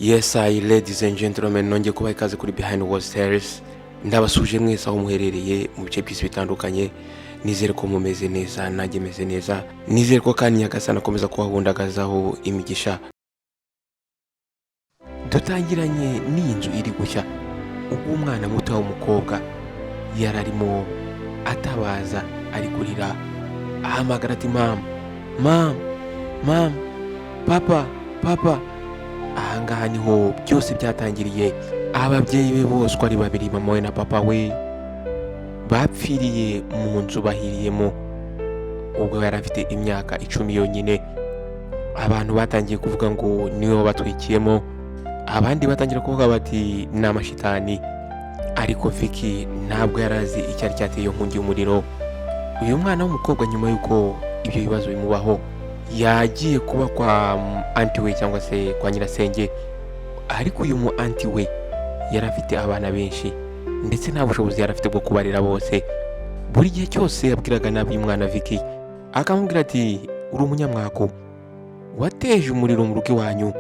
Yes I, ladies and gentlemen, nongeye kubaha ikaze kuri Behind World Series. Ndabasuje mwese aho muherereye mu bice by'isi bitandukanye. Nizere ko mumeze neza, nanjye meze neza. Nizere ko kandi Nyagasani akomeza kubahundagazaho imigisha. Dutangiranye n'iyi nzu iri gushya, ubwo umwana muto w'umukobwa yari arimo atabaza, ari kurira, ahamagara ati: "Mama, mama, mama, papa, papa." Ahangaha niho byose byatangiriye. Ababyeyi be bose uko ari babiri, mama we na papa we, bapfiriye mu nzu bahiriyemo ubwo yari afite imyaka 10 yonyine. Abantu batangiye kuvuga ngo niwe wabatwikiyemo, abandi batangira kuvuga bati ni amashitani, ariko Vicky ntabwo yari azi icyari cyateye iyo nkongi y'umuriro. Uyu mwana w'umukobwa, nyuma y'uko ibyo bibazo bimubaho, yagiye kuba kwa aunty we cyangwa se kwa nyirasenge. Ariko uyu mu aunty we yari afite abana benshi, ndetse nta bushobozi yari afite bwo kubarera bose. Buri gihe cyose yabwiraga nabi uyu mwana Vicky, akamubwira ati: "Uri umunyamwaku, wateje umuriro mu rugo iwanyu.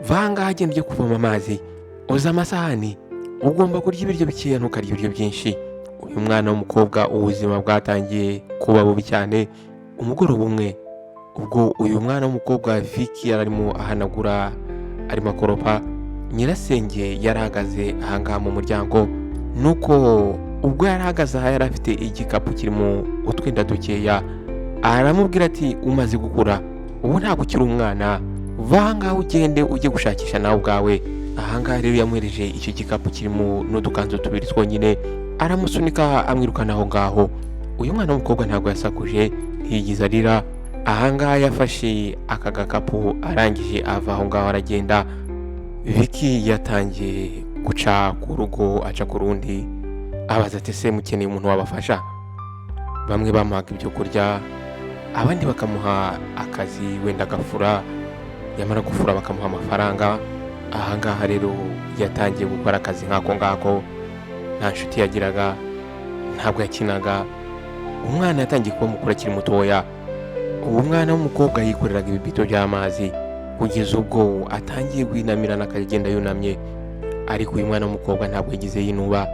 Vanga, genda ujye kuvoma amazi, oza amasahani, ugomba kurya ibiryo bikeya, ntukarye ibiryo byinshi." Uyu mwana w'umukobwa ubuzima bwatangiye kuba bubi cyane. Umugoroba umwe, ubwo uyu mwana w'umukobwa Vicky yari arimo ahanagura, arimo akoropa, nyirasenge yari ahagaze ahangaha mu muryango. Nuko ubwo yari ahagaze aha, yari afite igikapu kirimo utwenda dukeya. Aramubwira ati: "Umaze gukura ubu, ntabwo ukiri umwana. Va ahangaha ugende ujye gushakisha nawe ubwawe." Ahangaha rero yamuhereje icyo gikapu kirimo n'udukanzu tubiri twonyine, aramusunika, amwirukana aho ngaho. Uyu mwana w'umukobwa ntabwo yasakuje, ntiyigize arira. Ahangaha yafashe aka gakapu, arangije ava aho ngaho aragenda. Vicky yatangiye guca ku rugo, aca ku rundi, abaza ati: "Ese mukeneye umuntu wabafasha?" Bamwe bamuhaga ibyo kurya, abandi bakamuha akazi, wenda agafura, yamara gufura bakamuha amafaranga. Ahangaha rero yatangiye gukora akazi nk'ako ngako. Nta nshuti yagiraga, ntabwo yakinaga. Umwana yatangiye kuba mukuru akiri mutoya. Uwo mwana w'umukobwa yikoreraga ibibito by'amazi kugeza ubwo atangiye guhinamirana, akagenda yunamye. Ariko uyu mwana w'umukobwa ntabwo yagize yinuba.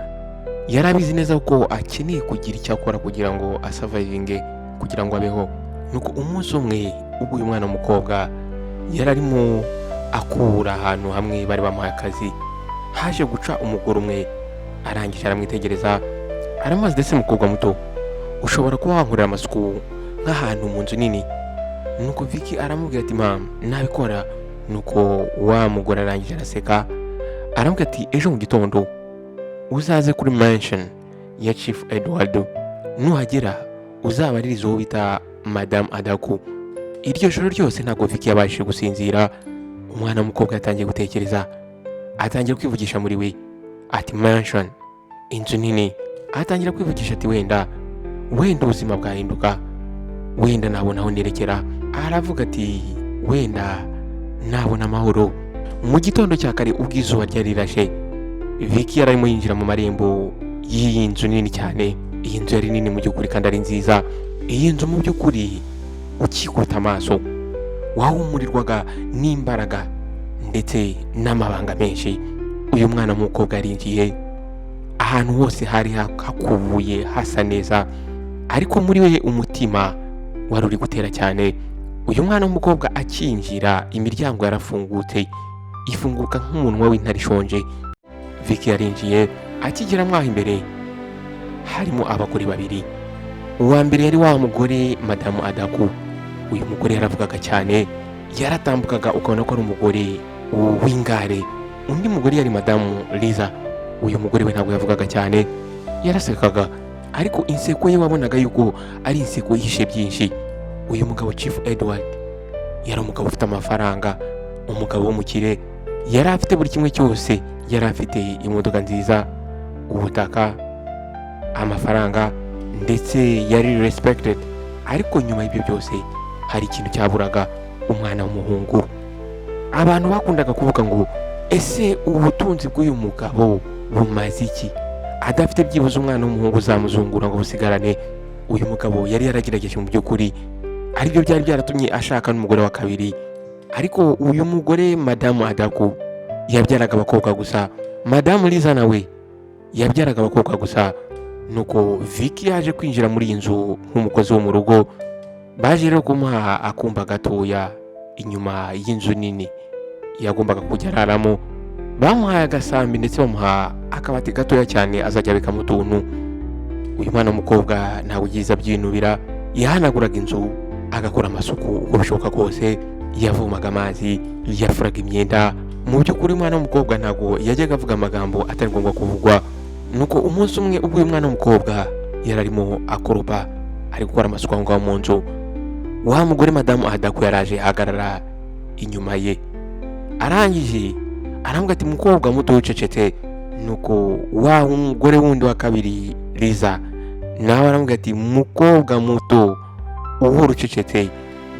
Yari abizi neza ko akeneye kugira icyo akora kugira ngo asurvivinge, kugira ngo abeho. Nuko umunsi umwe, ubwo uyu mwana w'umukobwa yari arimo akura ahantu hamwe bari bamuhaye akazi, haje guca umugore umwe. Arangije aramwitegereza, aramubaza: "Ndetse mukobwa muto, ushobora kuba wankorera amasuku nk'ahantu mu nzu nini?" Nuko Vicky aramubwira ati: "Mama, nabikora." Nuko wa mugore arangije araseka, aramubwira ati: "Ejo mu gitondo uzaze kuri mansion ya Chief Edward. Nuhagera uzabaririze uwo bita Madamu Adaku." Iryo joro ryose ntabwo Vicky yabashije gusinzira. Umwana w'umukobwa yatangiye gutekereza, atangira kwivugisha muri we ati: "Mansion, inzu nini." Atangira kwivugisha ati: "Wenda, wenda ubuzima bwahinduka, wenda nabona aho nerekera." Aravuga ati: "Wenda nabona amahoro." Mu gitondo cya kare, ubwo izuba ryari rirashe, Vicky yari arimo yinjira mu marembo y'iyi nzu nini cyane. Iyi nzu yari nini mu by'ukuri kandi ari nziza. Iyi nzu mu by'ukuri ukikubita amaso wahumurirwaga n'imbaraga ndetse n'amabanga menshi. Uyu mwana w'umukobwa yarinjiye, ahantu hose hari hakubuye, hasa neza, ariko muri we umutima wari uri gutera cyane. Uyu mwana w'umukobwa akinjira, imiryango yarafungutse, ifunguka nk'umunwa w'intare ishonje. Vicky yarinjiye, akigera mwaho imbere harimo abagore babiri. Uwa mbere yari wa mugore Madamu Adaku. Uyu mugore yaravugaga cyane, yaratambukaga ukabona ko ari umugore w'ingare. Undi mugore yari Madamu Liza. Uyu mugore we ntabwo yavugaga cyane, yarasekaga, ariko inseko ye wabonaga yuko ari inseko yihishe byinshi. Uyu mugabo Chief Edward yari umugabo ufite amafaranga, umugabo w'umukire. Yari afite buri kimwe cyose, yari afite imodoka nziza, ubutaka, amafaranga, ndetse yari respected. Ariko nyuma y'ibyo byose hari ikintu cyaburaga: umwana w'umuhungu. Abantu bakundaga kuvuga ngo: "Ese ubutunzi bw'uyu mugabo bumaze iki adafite byibuze umwana w'umuhungu uzamuzungura ngo busigarane?" Uyu mugabo yari yaragerageje mu by'ukuri, aribyo byari byaratumye ashaka n'umugore wa kabiri. Ariko uyu mugore Madamu Adaku Yabyaraga abakobwa gusa. Madamu Liza nawe yabyaraga abakobwa gusa. Nuko Vicky yaje kwinjira muri iyi nzu nk'umukozi wo mu rugo. Baje rero kumuha akumba gatoya inyuma y'inzu nini yagombaga kujya araramo. Bamuhaye agasambi ndetse bamuha akabati gatoya cyane azajya abikamo utuntu. Uyu mwana w'umukobwa ntabwo yiza abyinubira. Yahanaguraga inzu, agakora amasuku uko bishoboka kose, yavomaga amazi, yafuraga imyenda. Mu by'ukuri umwana w'umukobwa ntabwo yajyaga avuga amagambo atari ngombwa kuvugwa. Nuko umunsi umwe ubwo uyu mwana w'umukobwa yari arimo akoropa, ari gukora amasuku aho ngaho mu nzu, wa mugore madamu Adako yaraje ahagarara inyuma ye, arangije arambwira ati: "Mukobwa muto, ucecetse." Nuko wa mugore wundi wa kabiri Liza nawe aramubwira ati: "Mukobwa muto, uhora ucecetse."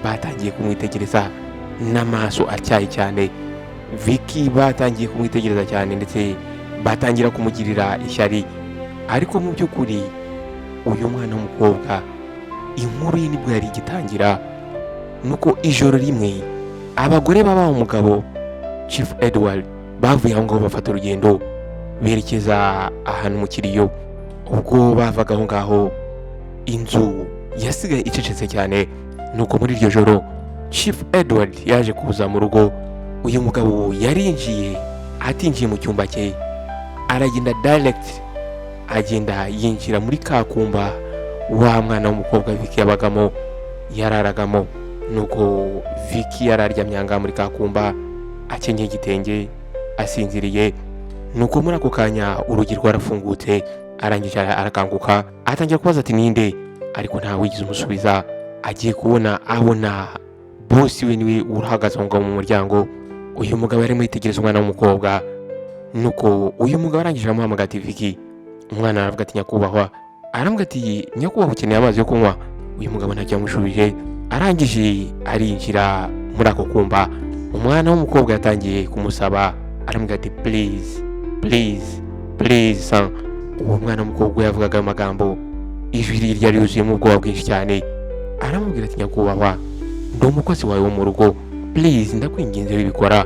Batangiye kumwitegereza n'amaso atyaye cyane. Vicky batangiye kumwitegereza cyane ndetse batangira kumugirira ishyari. Ariko mu by'ukuri uyu mwana w'umukobwa inkuru ye nibwo yari igitangira. Nuko ijoro rimwe abagore baba umugabo Chief Edward bavuye aho ngaho, bafata urugendo berekeza ahantu mu kiriyo. Ubwo bavaga aho ngaho, inzu yasigaye icecetse cyane. Nuko muri iryo joro Chief Edward yaje kuza mu rugo. Uyu mugabo yarinjiye, atinjiye mu cyumba cye, aragenda direct, agenda yinjira muri ka kumba wa mwana w'umukobwa Vicky yabagamo, yararagamo. Nuko Vicky yararyamye aha ngaha muri ka kumba, akenyeye igitenge, asinziriye. Nuko muri ako kanya urugi rwarafungutse, arangije arakanguka, atangira kubaza ati: "Ninde?" Ariko ntawe wigeze umusubiza. Agiye kubona abona bosi we niwe urahagaze aho ngaho mu muryango. Uyu mugabo yarimo yitegereza umwana w'umukobwa. Nuko uyu mugabo arangije aramuhamagara ati: "Vicky." Umwana aravuga ati: "Nyakubahwa." Aravuga ati: "Nyakubahwa, ukeneye amazi yo kunywa?" Uyu mugabo ntacyo yamushubije, arangije arinjira muri ako kumba. Umwana w'umukobwa yatangiye kumusaba, aramubwira ati: "Please, please, please, sir." Uwo mwana w'umukobwa yavugaga ayo magambo, ijwi rye ryari yuzuyemo ubwoba bwinshi cyane. Aramubwira ati: "Nyakubahwa, ndi umukozi wawe wo mu rugo, please, ndakwinginze, wibikora."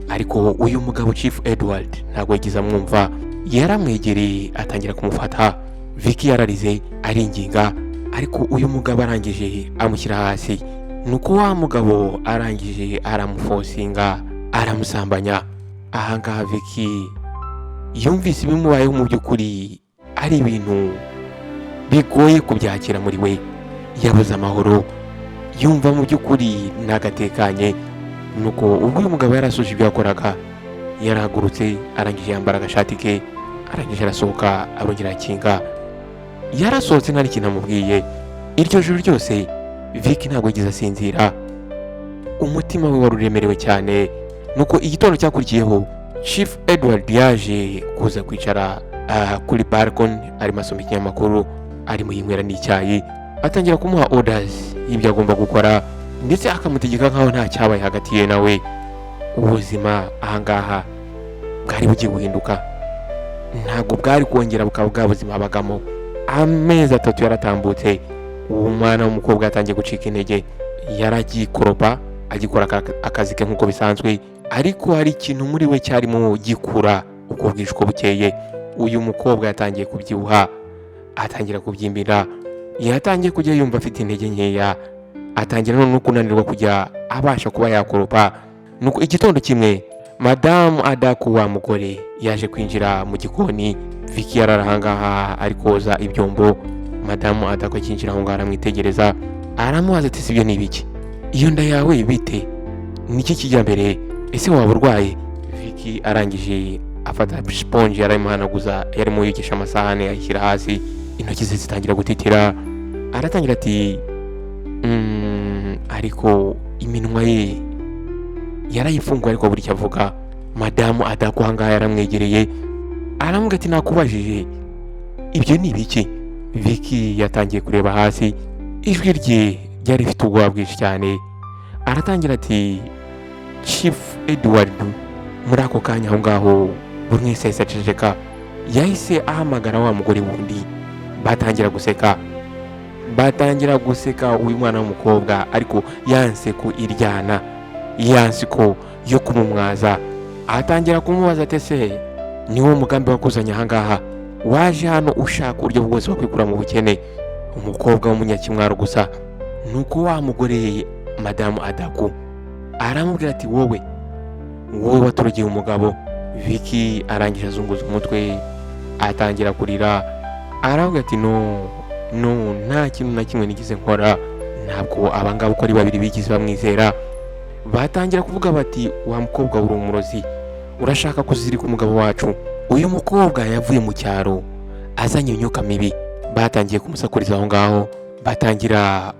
Ariko uyu mugabo Chief Edward ntabwo yagize amwumva, yaramwegereye atangira kumufata. Vicky yararize, aringinga, ariko uyu mugabo arangije amushyira hasi. Nuko wa mugabo arangije aramuforcinga, aramusambanya. Ahangaha Vicky yumvise ibimubayeho mu by'ukuri ari ibintu bigoye kubyakira muri we. Yabuze amahoro, yumva mu by'ukuri ntagatekanye. Nuko ubwo uyu mugabo yarasoje ibyo yakoraga, yarahagurutse, arangije yambara agashati ke, arangije arasohoka, arongera arakinga. Yarasohotse nta n'ikintu amubwiye. Iryo joro ryose Vicky ntabwo yigeze asinzira, umutima we wari uremerewe cyane. Nuko igitondo cyakurikiyeho Chief Edward yaje kuza kwicara kuri balcony, arimo asoma ikinyamakuru, arimo yinywera n'icyayi, atangira kumuha orders y'ibyo agomba gukora, ndetse akamutegeka nkaho nta cyabaye hagati ye nawe. Ubuzima ahangaha bwari bugiye guhinduka, ntabwo bwari kongera bukaba bwa buzima abagamo. Amezi 3 yaratambutse, uwo mwana w'umukobwa yatangiye gucika intege. Yaragikoropa, agikora akazi ke nk'uko bisanzwe, ariko hari ikintu muri we cyarimo gikura uko bwije uko bukeye. Uyu mukobwa yatangiye kubyibuha, atangira kubyimbira, yatangiye kujya yumva afite intege nkeya, atangira no kunanirwa kujya abasha kuba yakoropa. Nuko igitondo kimwe madamu Adaku, wa mugore, yaje kwinjira mu gikoni. Vicky yarari ahangaha ari koza ibyombo. Madamu Adaku akinjira aho ngaho aramwitegereza, aramubaza ati: "Si ibyo ni ibiki? Iyo nda yawe bite? Niki kijya mbere? Ese waba urwaye?" Vicky arangije afata sponge yaramuhanaguza, yarimo yigisha amasahani, ayishyira hasi, intoki ze zitangira gutitira. Aratangira ati: Ariko iminwa ye yarayifunguye, ariko buri icyo avuga. Madamu Adaku ahangaha yaramwegereye, aramubwira ati: "Nakubajije, ibyo ni ibiki?" Vicky yatangiye kureba hasi, ijwi rye ryari rifite ubwoba bwinshi cyane. Aratangira ati: "Chief Edward." Muri ako kanya aho ngaho buri wese yahise aceceka. Yahise ahamagara wa mugore wundi, batangira guseka, batangira guseka uyu mwana w'umukobwa, ariko yanse ko iryana, yanse ko yo kumumwaza. Atangira kumubaza ati: "Ese ni wo mugambi wakuzanye ahangaha? Waje hano ushaka uburyo bwose wakwikura mu bukene?" Umukobwa w'umunyakimwaro gusa. Nuko wa mugore Madamu Adaku aramubwira ati: "Wowe, wowe waturogeye umugabo Vicky." Arangije azunguza umutwe, atangira kurira, aravuga ati: "No, no, nta kintu na kimwe nigeze nkora." Ntabwo abangaba uko ari babiri bigize bamwizera. Batangira kuvuga bati: "Wa mukobwa, uri umurozi, urashaka kuzirika umugabo wacu. Uyu mukobwa yavuye mu cyaro azanye imyuka mibi." Batangiye kumusakuriza aho ngaho, batangira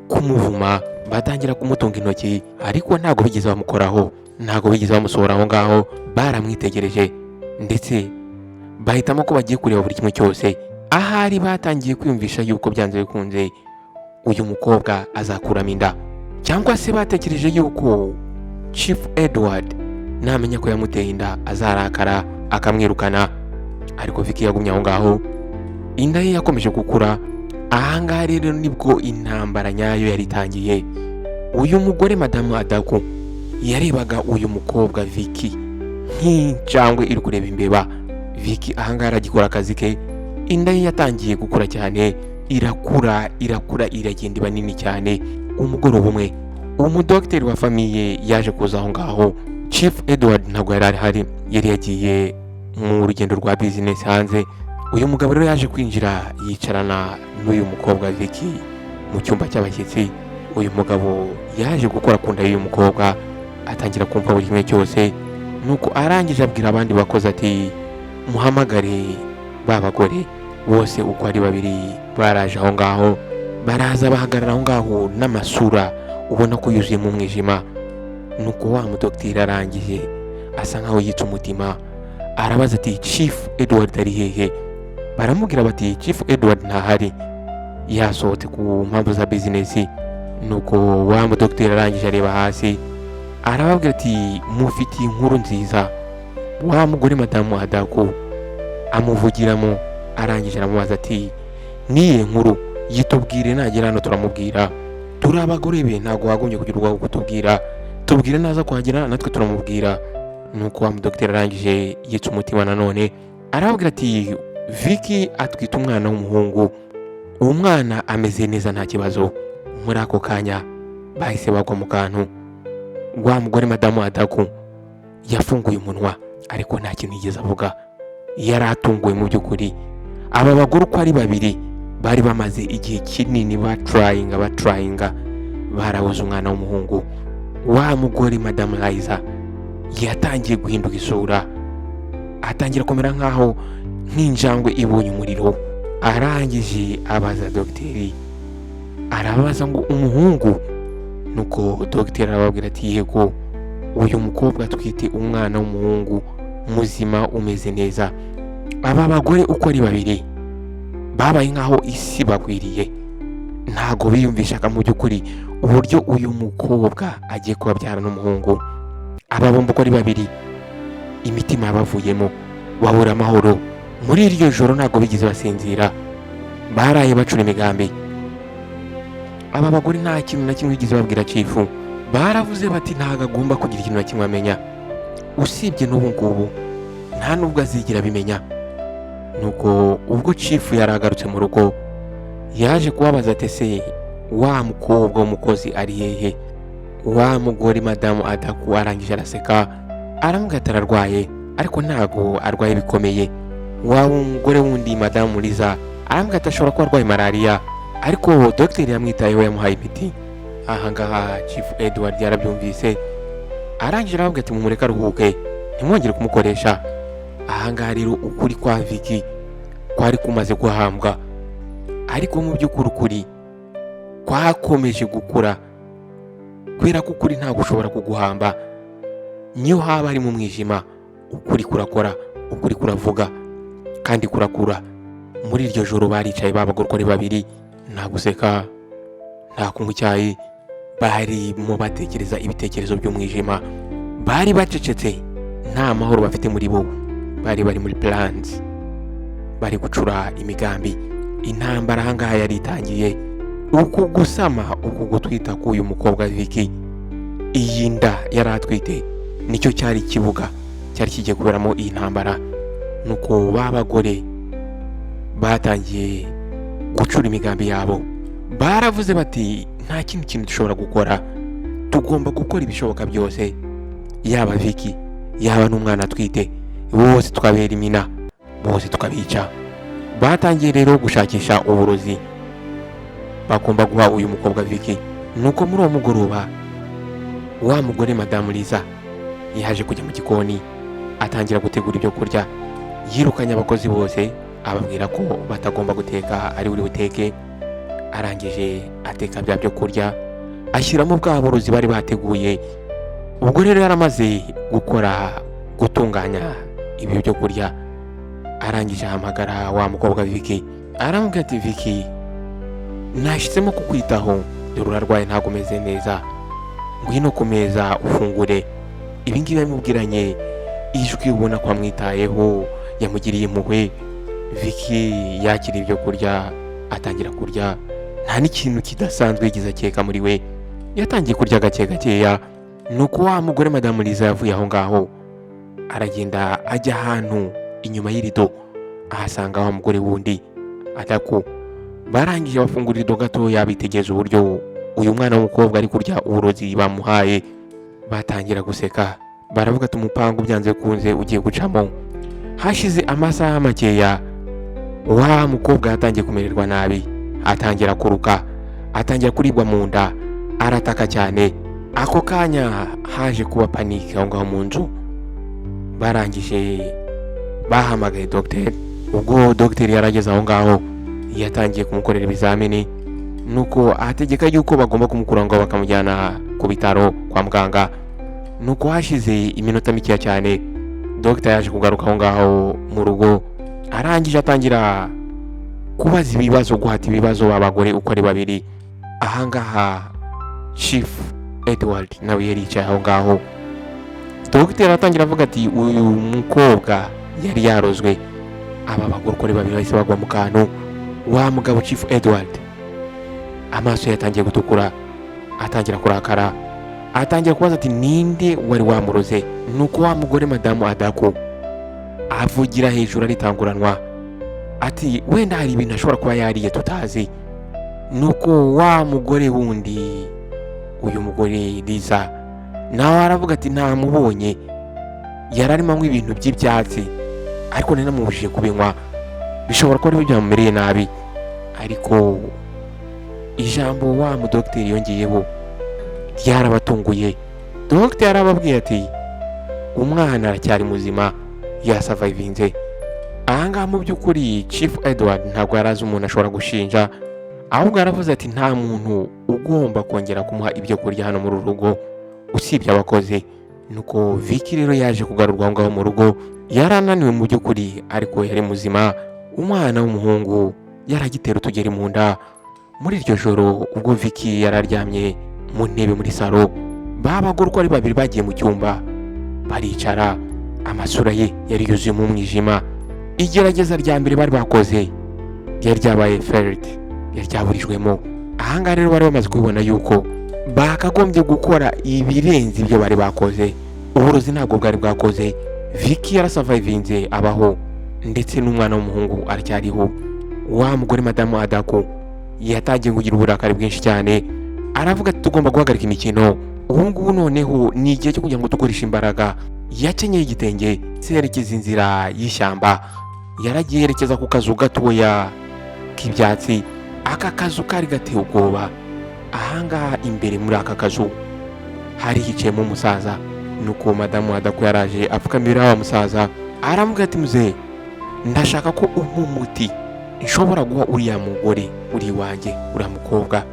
kumuvuma, batangira kumutunga intoki, ariko ntabwo bigeze bamukoraho, ntabwo bigeze bamusohora aho ngaho. Baramwitegereje ndetse bahitamo ko bagiye kureba buri kimwe cyose. Ahari batangiye kwiyumvisha yuko byanze bikunze uyu mukobwa azakuramo inda, cyangwa se batekereje yuko Chief Edward namenya ko yamuteye inda azarakara akamwirukana. Ariko Vicky yagumye aho ngaho, inda ye yakomeje gukura. Ahangaha rero nibwo intambara nyayo yari itangiye. Uyu mugore Madamu Adaku yarebaga uyu mukobwa Vicky nk'injangwe iri kureba imbeba. Vicky ahangaha aragikora akazi ke. Inda ye yatangiye gukura cyane, irakura, irakura, iragenda iba nini cyane. Umugoroba umwe umudogiteri wa famille yaje kuza aho ngaho. Chief Edward ntabwo yari ahari, yari yagiye mu rugendo rwa bizinesi hanze. Uyu mugabo rero yaje kwinjira, yicarana n'uyu mukobwa Vicky mu cyumba cy'abashyitsi. Uyu mugabo yaje gukora ku nda y'uyu mukobwa, atangira kumva buri kimwe cyose. Nuko arangije abwira abandi bakozi ati: "Muhamagare ba bagore bose." Uko ari babiri baraje aho ngaho, baraza bahagarara aho ngaho n'amasura ubona ko yuzuyemo umwijima. Nuko wa mudogiteri arangije asa nkaho yitse umutima, arabaza ati: "Chief Edward ari hehe?" Baramubwira bati: "Chief Edward ntahari, yasohotse ku mpamvu za bizinesi." Nuko wa mudogiteri arangije areba hasi, arababwira ati: "Mufitiye inkuru nziza." Wa mugore Madamu Adaku amuvugiramo, arangije aramubaza ati: "Niye nkuru? Yitubwire, nagera hano turamubwira. Turi abagore be, ntabwo wagombye kugira urwaho kutubwira. Tubwire, naza kuhagera natwe turamubwira." Nuko wa mudogiteri arangije yitsa umutima nanone, arababwira ati: "Vicky atwite umwana w'umuhungu, uwo mwana ameze neza, nta kibazo." Muri ako kanya bahise bagwa mu kantu. Wa mugore Madamu Adaku yafunguye umunwa, ariko nta kintu yigeze avuga. Yari atunguwe mu by'ukuri. Aba bagore uko ari babiri bari bamaze igihe kinini baturayinga, baturayinga, barabuze umwana w'umuhungu. Wa mugore Madamu Liza yatangiye guhinduka isura, atangira kumera nk'aho nk'injangwe ibonye umuriro. Arangije abaza dogiteri, arabaza ngo: "Umuhungu?" Nuko dogiteri arababwira ati: "Yego, uyu mukobwa atwite umwana w'umuhungu muzima umeze neza." Aba bagore uko ari babiri babaye nk'aho isi bagwiriye. Ntago biyumvishaga mu by'ukuri uburyo uyu mukobwa agiye kubabyara n'umuhungu. Aba bombi uko ari babiri imitima yabavuyemo, babura amahoro. Muri iryo joro ntabwo bigeze basinzira, baraye bacura imigambi. Aba bagore nta kintu na kimwe bigeze babwira Chief. Baravuze bati: "Ntabwo agomba kugira ikintu na kimwe amenya, usibye n'ubu ngubu nta nubwo azigera abimenya." Nuko ubwo Chief yari agarutse mu rugo, yaje kubabaza ati: "Ese wa mukobwa w'umukozi ari hehe?" Wa mugore Madamu Adaku arangije araseka, aramubwira ati: "Ararwaye, ariko ntabwo arwaye bikomeye." Wa mugore wundi Madamu Liza arambwira ati: "Ashobora kuba arwaye malariya, ariko dogiteri yamwitayeho, yamuhaye imiti." Ahangaha Chief Edward yarabyumvise, arangije arababwira ati: "Mumureke aruhuke, ntimwongere kumukoresha." Ahangaha rero ukuri kwa Vicky kwari kumaze guhambwa, ariko mu by'ukuri ukuri kwakomeje gukura, kubera ko ukuri ntabwo ushobora kuguhamba niyo haba ari mu mwijima. Ukuri kurakora, ukuri kuravuga kandi kurakura. Muri iryo joro baricaye babagore uko ari babiri, nta guseka, nta kunywa icyayi, barimo batekereza ibitekerezo by'umwijima. Bari bacecetse, nta mahoro bafite muri bo. Bari bari muri plans, bari gucura imigambi. Intambara ahangaha yari itangiye. Uku gusama, uku gutwita k'uyu mukobwa Vicky, iyi nda yari atwite Nicyo cyari ikibuga cyari kigiye kuberamo iyi ntambara. Nuko ba bagore batangiye gucura imigambi yabo, baravuze bati: "Nta kindi kintu dushobora gukora, tugomba gukora ibishoboka byose, yaba Vicky, yaba n'umwana atwite, bose tukabera imina, bose tukabica." Batangiye rero gushakisha uburozi bagomba guha uyu mukobwa Vicky. Nuko muri uwo mugoroba wa mugore Madamu Liza yaje kujya mu gikoni, atangira gutegura ibyo kurya. Yirukanye abakozi bose, ababwira ko batagomba guteka, ari buri buteke. Arangije ateka bya byo kurya, ashyiramo bwa burozi bari bateguye. Ubwo rero yaramaze gukora, gutunganya ibi byo kurya, arangije ahamagara wa mukobwa Vicky, aramubwira ati: "Vicky, nashyizemo kukwitaho, dore urarwaye, ntabwo umeze neza, ngwino ku meza ufungure." Ibi ngibi yabimubwiranye ijwi ubona ko amwitayeho, yamugiriye impuhwe. Vicky yakira ibyo kurya, atangira kurya, nta n'ikintu kidasanzwe yigeze akeka muri we. Yatangiye kurya gake gakeya. Nuko wa mugore Madamu Liza yavuye aho ngaho, aragenda ajya ahantu inyuma y'irido, ahasanga wa mugore wundi Adako. Barangije bafungura irido gatoya, bitegereza uburyo uyu mwana w'umukobwa ari kurya uburozi bamuhaye, batangira guseka, baravuga ati: "Umupangu byanze bikunze ugiye gucamo." Hashize amasaha makeya, wa mukobwa yatangiye kumererwa nabi, atangira kuruka, atangira kuribwa mu nda, arataka cyane. Ako kanya haje kuba panique aho ngaho mu nzu. Barangije bahamagaye dogiteri. Ubwo dogiteri yarageze aho ngaho, yatangiye kumukorera ibizamini, nuko ategeka yuko bagomba kumukura ngo bakamujyana ku bitaro kwa muganga. Nuko hashize iminota mikeya cyane, dogiteri yaje kugaruka aho ngaho mu rugo. Arangije atangira kubaza ibibazo, guhata ibibazo abagore uko ari babiri. Ahangaha Chief Edward nawe yari yicaye aho ngaho. Dogiteri atangira avuga ati: "Uyu mukobwa yari yarozwe." Aba bagore uko ari babiri bahise bagwa mu kantu. Wa mugabo Chief Edward amaso ye yatangiye gutukura, atangira kurakara, atangira kubaza ati: "Ninde wari wamuroze?" Nuko wa mugore Madamu Adako avugira hejuru, aritanguranwa ati: "Wenda hari ibintu ashobora kuba yariye tutazi." Nuko wa mugore wundi, uyu mugore Liza, nawe aravuga ati: "Ntamubonye, yari arimo anywa ibintu by'ibyatsi, ariko nari namubujije kubinywa, bishobora kuba aribyo byamumereye nabi." Ariko ijambo wa mudogiteri yongeyeho ryarabatunguye. Dogiteri arababwiye ati: "Umwana aracyari muzima, yasavayivinze." Ahangaha mu by'ukuri Chief Edward ntabwo yari azi umuntu ashobora gushinja, ahubwo yaravuze ati: "Nta muntu ugomba kongera kumuha ibyo kurya hano muri uru rugo usibye abakozi." Nuko Vicky rero yaje kugarurwa aho ngaho mu rugo. Yari ananiwe mu by'ukuri, ariko yari muzima. Umwana w'umuhungu yari agitera utugeri mu nda. Muri iryo joro, ubwo Vicky yari aryamye mu ntebe muri salo, ba bagore uko ari babiri bagiye mu cyumba baricara. Amasura ye yari yuzuyemo umwijima. Igerageza rya mbere bari bakoze ryari ryabaye failed, ryari ryaburijwemo. Ahangaha rero bari bamaze kubibona yuko bakagombye gukora ibirenze ibyo bari bakoze. Uburozi ntabwo bwari bwakoze. Vicky yarasavayivinze, abaho, ndetse n'umwana w'umuhungu aracyariho. Wa mugore Madamu Adako yatangiye kugira uburakari bwinshi cyane, aravuga ati: "Tugomba guhagarika imikino ubu ngubu, noneho ni igihe cyo kugira ngo dukoreshe imbaraga." Yakenyeye igitenge, yerekeza inzira y'ishyamba. Yaragiye yerekeza ku kazu gatoya k'ibyatsi. Aka kazu kari gateye ubwoba. Ahangaha imbere muri aka kazu hari hicayemo umusaza. Nuko Madamu Adako yaraje apfukamira wa musaza, aramubwira ati: "Muzehe, ndashaka ko umpa umuti nshobora guha uriya mugore uri iwanjye, uriya mukobwa,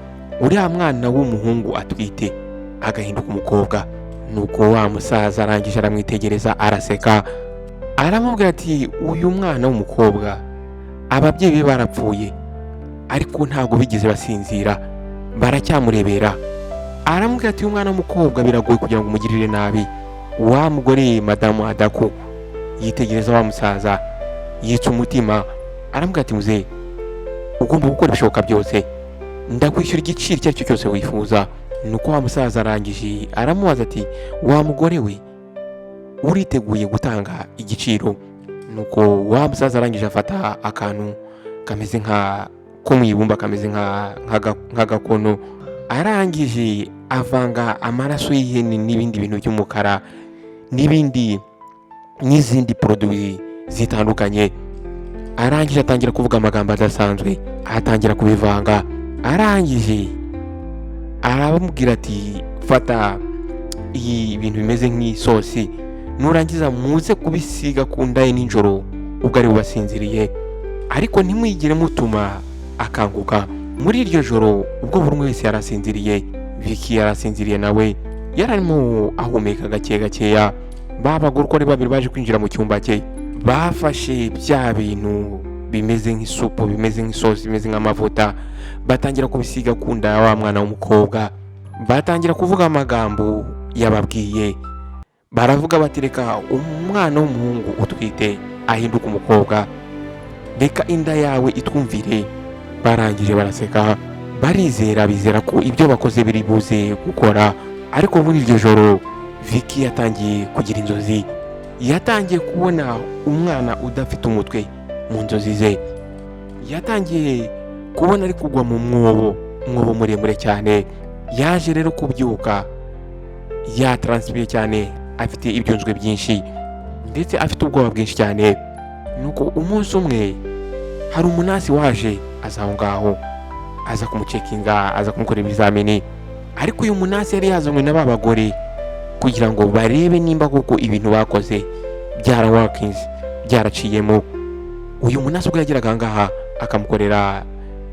uriya mwana w'umuhungu atwite, agahinduka umukobwa." Nuko wa musaza arangije aramwitegereza, araseka, aramubwira ati: "Uyu mwana w'umukobwa ababyeyi be barapfuye, ariko ntabwo bigeze basinzira, baracyamurebera." Aramubwira ati: "Uyu mwana w'umukobwa biragoye kugira ngo umugirire nabi." Wa mugore Madamu Adako yitegereza wa musaza, yitsa umutima, aramubwira ati: "Muzehe, ugomba gukora ibishoboka byose, ndakwishyura igiciro icyo ari cyo cyose wifuza." Nuko wa musaza arangije aramubaza ati: "Wa mugore we, Uriteguye gutanga igiciro? Nuko wa musaza arangije afata akantu kameze nka ko mu ibumba, kameze nk'agakono, arangije avanga amaraso y'ihene n'ibindi bintu by'umukara n'ibindi n'izindi produits zitandukanye. Arangije atangira kuvuga amagambo adasanzwe, atangira kubivanga. Arangije arabamubwira ati: "Fata iyi bintu bimeze nk'isosi, nurangiza muze kubisiga ku nda ye nijoro ubwo ari bubasinziriye, ariko ntimwigire mutuma akanguka." Muri iryo joro, ubwo buri umwe wese yarasinziriye, Vicky yarasinziriye, nawe yari arimo ahumeka gake gakeya. Ba bagore uko ari babiri baje kwinjira mu cyumba cye, bafashe bya bintu bimeze nk'isupu, bimeze nk'isosi, bimeze nk'amavuta, batangira kubisiga ku nda ya wa mwana w'umukobwa. Batangira kuvuga amagambo yababwiye, baravuga bati: "Reka umwana w'umuhungu utwite ahinduke umukobwa, reka inda yawe itwumvire." Barangije baraseka, barizera, bizera ko ibyo bakoze biri buze gukora. Ariko muri iryo joro Vicky yatangiye kugira inzozi, yatangiye kubona umwana udafite umutwe mu nzozi ze. Yatangiye kubona ari kugwa mu mwobo, umwobo muremure cyane. Yaje rero kubyuka yatranspiye cyane, afite ibyunzwe byinshi, ndetse afite ubwoba bwinshi cyane. Nuko umunsi umwe hari umunurse waje aza aho ngaho, aza kumucheckinga, aza kumukorera ibizamini. Ariko uyu munurse yari yazanywe na ba bagore kugira ngo barebe nimba koko ibintu bakoze byaraworkinze, byaraciyemo. Uyu munurse ubwo yageraga aha ngaha akamukorera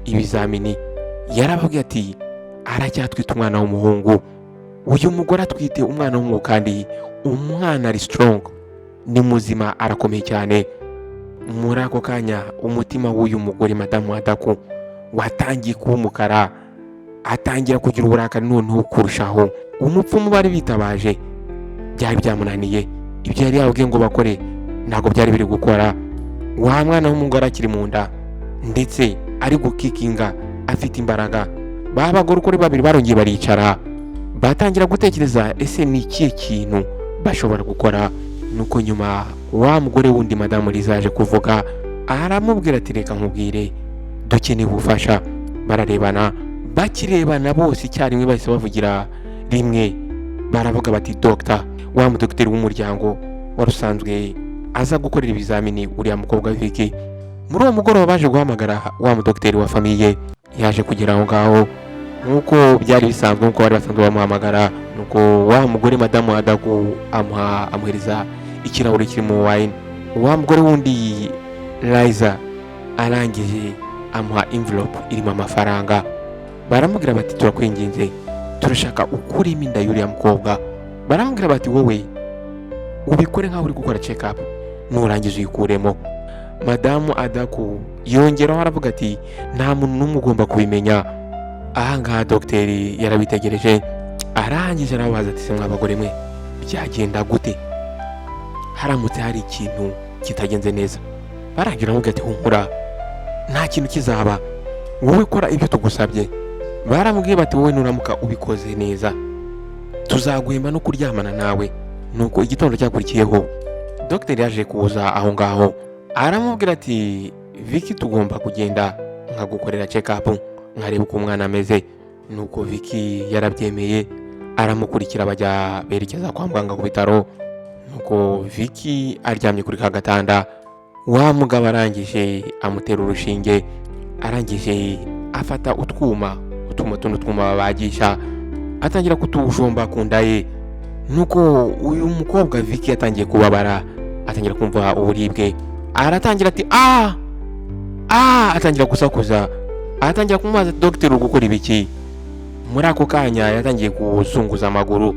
ibizamini, yarababwiye ati: "Aracyatwite umwana w'umuhungu. Uyu mugore atwite umwana w'umuhungu, kandi umwana ari strong, ni muzima, arakomeye cyane." Muri ako kanya umutima w'uyu mugore madamu Adaku watangiye kuba umukara, atangira kugira uburakari noneho kurushaho. Umupfumu bari bitabaje byari byamunaniye, ibyo yari yababwiye ngo bakore ntabwo byari biri gukora. Wa mwana w'umugore akiri mu nda, ndetse ari gukickinga, afite imbaraga. Ba bagore uko ari babiri barongeye baricara, batangira gutekereza: ese ni ikihe kintu bashobora gukora? Nuko nyuma wa mugore wundi madamu Liza yaje kuvuga, aramubwira ati: "Reka nkubwire, dukeneye ubufasha." Bararebana, bakirebana bose icyarimwe bahise bavugira rimwe, baravuga bati: "Dogita." Wa mudogiteri w'umuryango wari usanzwe aza gukorera ibizamini uriya mukobwa Vicky, muri uwo mugoroba baje guhamagara wa mudogiteri wa famille. Yaje kugera aho ngaho nk'uko byari bisanzwe, nk'uko bari basanzwe bamuhamagara. Nuko wa mugore madamu Adaku amuha, amuhereza ikirahure kirimo wine. Wa mugore wundi Liza arangije amuha envelope irimo amafaranga. Baramubwira bati: "Turakwinginze, turashaka ukuremo inda y'uriya mukobwa." Baramubwira bati: "Wowe ubikore nk'aho uri gukora check up, nurangiza uyikuremo." Madamu Adaku yongeraho aravuga ati: "Nta muntu n'umwe ugomba kubimenya." Ahangaha dogiteri yarabitegereje, arangije arababaza ati: "Se mw'abagore mwe, byagenda gute haramutse hari ikintu kitagenze neza?" Barangira baramubwira ati: "Humura, nta kintu kizaba, wowe kora ibyo tugusabye." Baramubwiye bati: "Wowe nuramuka ubikoze neza tuzaguhemba no kuryamana nawe." Nuko igitondo cyakurikiyeho dogiteri yaje kuza aho ngaho, aramubwira ati: "Vicky, tugomba kugenda nkagukorera check up, nkareba uko umwana ameze." Nuko Vicky yarabyemeye, aramukurikira, bajya berekeza kwa muganga ku bitaro. Nuko Vicky aryamye kuri ka gatanda, wa mugabo arangije amutera urushinge, arangije afata utwuma, utwuma tuno twuma babagisha, atangira kutujomba ku nda ye. Nuko uyu mukobwa Vicky yatangiye kubabara, atangira kumva uburibwe, aratangira ati: "Ah, ah!" Atangira gusakuza, atangira kumubaza ati: "Dogiteri, uri gukora ibiki?" Muri ako kanya yatangiye kuzunguza amaguru,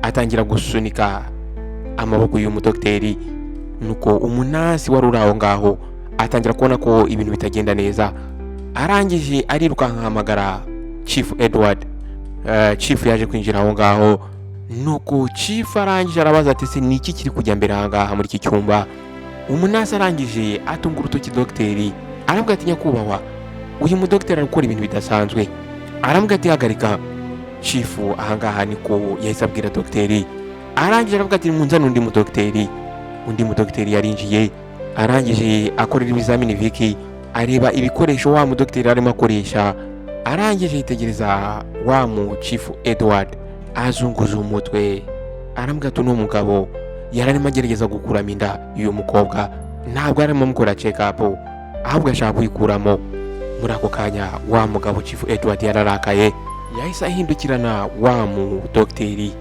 atangira gusunika amaboko y'uyu mudogiteri. Nuko umunurse wari uri aho ngaho atangira kubona ko ibintu bitagenda neza, arangije arirukanka ahamagara Chief Edward. Chief yaje kwinjira aho ngaho. Nuko Chief arangije arabaza ati: "Se ni iki kiri kujya mbere aha ngaha muri iki cyumba?" Umunurse arangije atunga urutoki dogiteri, aravuga ati: "Nyakubahwa, uyu mudogiteri ari gukora ibintu bidasanzwe." Aramubwira ati: "Hagarika." Chief ahangaha niko yahise abwira dogiteri. Arangije aravuga ati munzane undi mudogiteri. Undi mudogiteri yarinjiye, arangije akorera ibizamini Vicky, areba ibikoresho wa mudogiteri arimo akoresha, arangije yitegereza wa mu Chief Edward, azunguza umutwe, arambwira ati uno mugabo yari arimo agerageza gukuramo inda y'uyu mukobwa, ntabwo arimo amukora check up, ahubwo ashaka kuyikuramo. Muri ako kanya wa mugabo Chief Edward yararakaye, yahise ahindukirana wa mu dogiteri,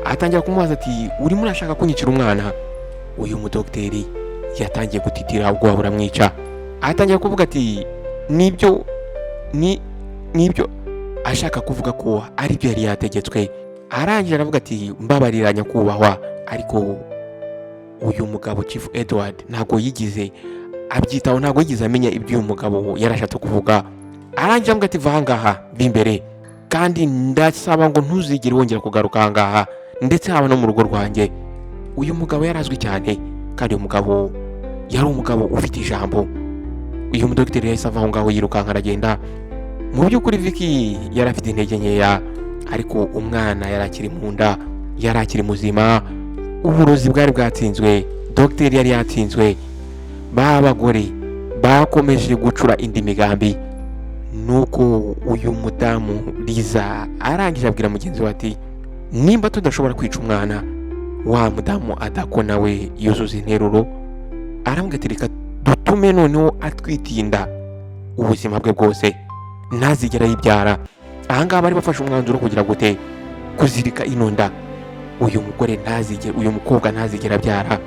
atangira kumubaza ati urimo urashaka kunyicira umwana? Uyu mudogiteri yatangiye gutitira, ubwoba buramwica, atangira kuvuga ati nibyo, ni nibyo, ashaka kuvuga ko aribyo yari yategetswe. Arangije aravuga ati mbabarira nyakubahwa. Ariko uyu mugabo Chief Edward ntabwo yigize abyitaho, ntabwo yigeze amenya ibyo uyu mugabo yarashatse kuvuga. Arangije avuga ati va ahangaha imbere, kandi ndasaba ngo ntuzigere wongera kugaruka ahangaha, ndetse haba no mu rugo rwanjye. Uyu mugabo yarazwi cyane, kandi uyu mugabo yari umugabo ufite ijambo. Uyu mudogiteri yahise ava aho ngaho yirukanka aragenda. Mu by'ukuri Vicky yari afite intege nkeya, ariko umwana yari akiri mu nda, yari akiri muzima. Uburozi bwari bwatsinzwe, dogiteri yari yatsinzwe. Ba bagore bakomeje gucura indi migambi. Nuko uyu mudamu Liza arangije abwira mugenzi we ati nimba tudashobora kwica umwana, wa mudamu Adako nawe yuzuza interuro, arambwira ati reka dutume noneho atwitiye inda ubuzima bwe bwose, ntazigera yibyara. Ahangaha bari bafashe umwanzuro kugira gute? Kuzirika ino nda, uyu mugore ntazigera, uyu mukobwa ntazigera abyara.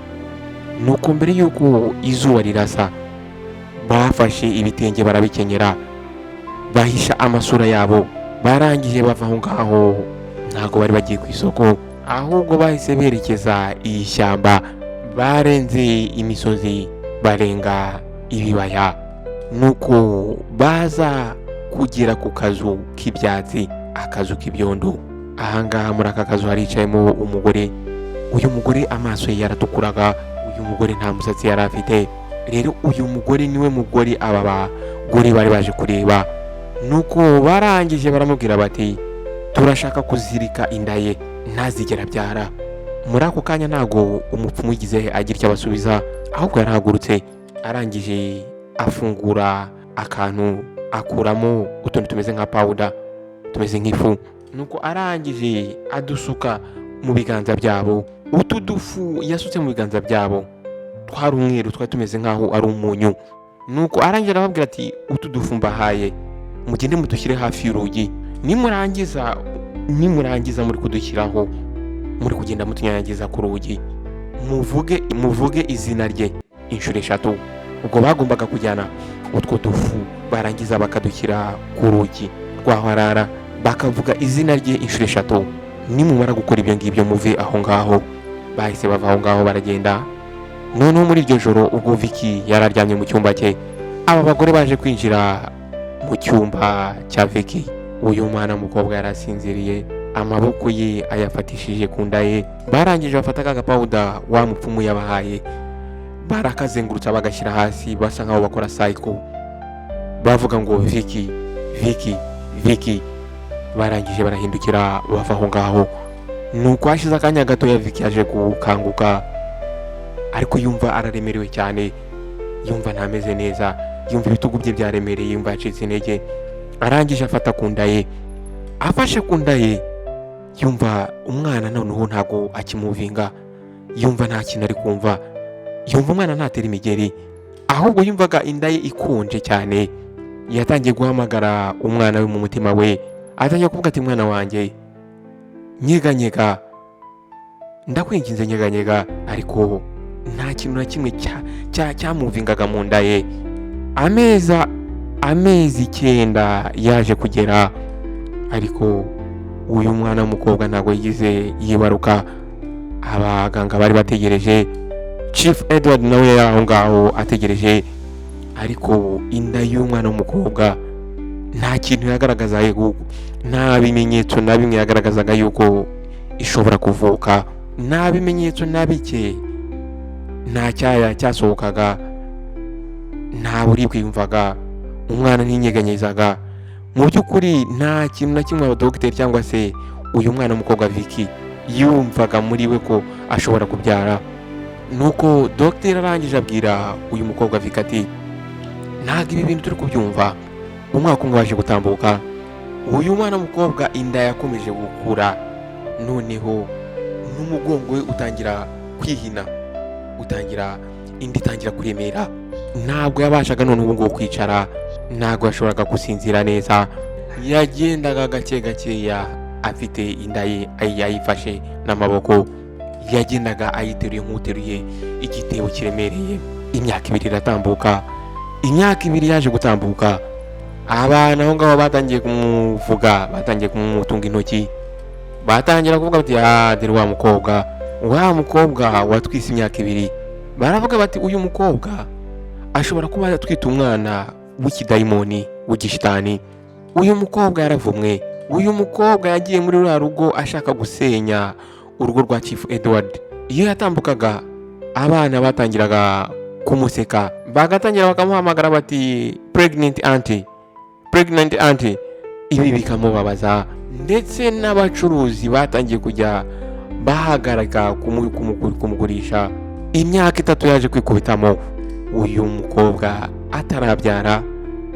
Nuko mbere y'uko izuba rirasa, bafashe ibitenge barabikenyera, bahisha amasura yabo, barangije bava aho ngaho. Ntabwo bari bagiye ku isoko, ahubwo bahise berekeza iyi shyamba. Barenze imisozi, barenga ibibaya, nuko baza kugera ku kazu k'ibyatsi, akazu k'ibyondo. Ahangaha muri aka kazu haricayemo umugore. Uyu mugore amaso ye yaratukuraga, uyu mugore nta musatsi yari afite. Rero uyu mugore niwe mugore aba bagore bari baje kureba. Nuko barangije baramubwira bati turashaka kuzirika inda ye, ntazigera abyara. Muri ako kanya ntago umupfumu yigize agira icyo abasubiza, ahubwo yarahagurutse, arangije afungura akantu, akuramo utuntu tumeze nka powder, tumeze nk'ifu. Nuko arangije adusuka mu biganza byabo. Utu dufu yasutse mu biganza byabo twari umweru, twari tumeze nk'aho ari umunyu. Nuko arangije arababwira ati utu dufu mbahaye, mugende mudushyire hafi y'urugi, nimurangiza muri kudushyiraho, muri kugenda mutunyanyagiza ku rugi, muvuge izina rye inshuro 3. Ubwo bagombaga kujyana utwo dufu, barangiza bakadushyira ku rugi rw'aho arara, bakavuga izina rye inshuro 3. Nimumara gukora ibyo ngibyo muve aho ngaho. Bahise bava aho ngaho baragenda. Noneho muri iryo joro, ubwo Vicky yari aryamye mu cyumba cye, aba bagore baje kwinjira mu cyumba cya Vicky. Uyu mwana w'umukobwa yari asinziriye, amaboko ye ayafatishije ku nda ye. Barangije bafata ka gapawuda wa mupfumu yabahaye, barakazengurutsa bagashyira hasi, basa nkaho bakora sayiko, bavuga ngo Vicky, Vicky, Vicky. Barangije barahindukira bava aho ngaho. Nuko hashize akanya gatoya Vicky yaje gukanguka, ariko yumva araremerewe cyane, yumva ntameze neza, yumva ibitugu bye byaremereye, yumva yacitse intege. Arangije afata ku nda ye, afashe ku nda ye yumva umwana noneho ntabwo akimuvinga, yumva nta kintu ari kumva, yumva umwana ntatera imigeri, ahubwo yumvaga inda ye ikonje cyane. Yatangiye guhamagara umwana we mu mutima we, atangiye kuvuga ati mwana wanjye, nyeganyega, ndakwinginze nyeganyega. Ariko nta kintu na kimwe cyamuvingaga mu nda ye. Amezi 9 yaje kugera, ariko uyu mwana w'umukobwa ntabwo yigize yibaruka. Abaganga bari bategereje, Chief Edward nawe yari aho ngaho ategereje, ariko inda y'umwana w'umukobwa nta kintu yagaragazaga, nta bimenyetso na bimwe yagaragazaga yuko ishobora kuvuka, nta bimenyetso na bike, nta cyaya cyasohokaga, nta buribwe yumvaga, umwana ntinyeganyezaga. Mu by'ukuri nta kintu na kimwe abadogiteri cyangwa se uyu mwana w'umukobwa Vicky Yumvaga muri we ko ashobora kubyara. Nuko dogiteri arangije abwira uyu mukobwa Vicky ati: "Ntabwo ibi bintu turi kubyumva." Umwaka umwe waje gutambuka, uyu mwana w'umukobwa inda yakomeje gukura, noneho n'umugongo we utangira kwihina, utangira inda itangira kuremera. Ntabwo yabashaga none ubu ngubu kwicara, ntabwo yashoboraga gusinzira neza. Yagendaga gake gakeya afite inda ye yayifashe n'amaboko, yagendaga ayiteruye nk'uteruye igitebo kiremereye. Imyaka 2 iratambuka. Imyaka 2 yaje gutambuka, abantu aho ngaho batangiye kumuvuga, batangiye kumutunga intoki, batangira kuvuga bati: "Ah, dore wa mukobwa, wa mukobwa watwise imyaka 2." Baravuga bati: "Uyu mukobwa ashobora kuba yatwite umwana w'ikidayimoni, w'igishitani. Uyu mukobwa yaravumwe. Uyu mukobwa yagiye muri ruriya rugo ashaka gusenya urugo rwa Chief Edward." Iyo yatambukaga, abana batangiraga kumuseka, bagatangira bakamuhamagara bati: "Pregnant auntie, pregnant auntie." Ibi bikamubabaza. Ndetse n'abacuruzi batangiye kujya bahagarika kumugurisha. Imyaka 3 yaje kwikubitamo uyu mukobwa atarabyara,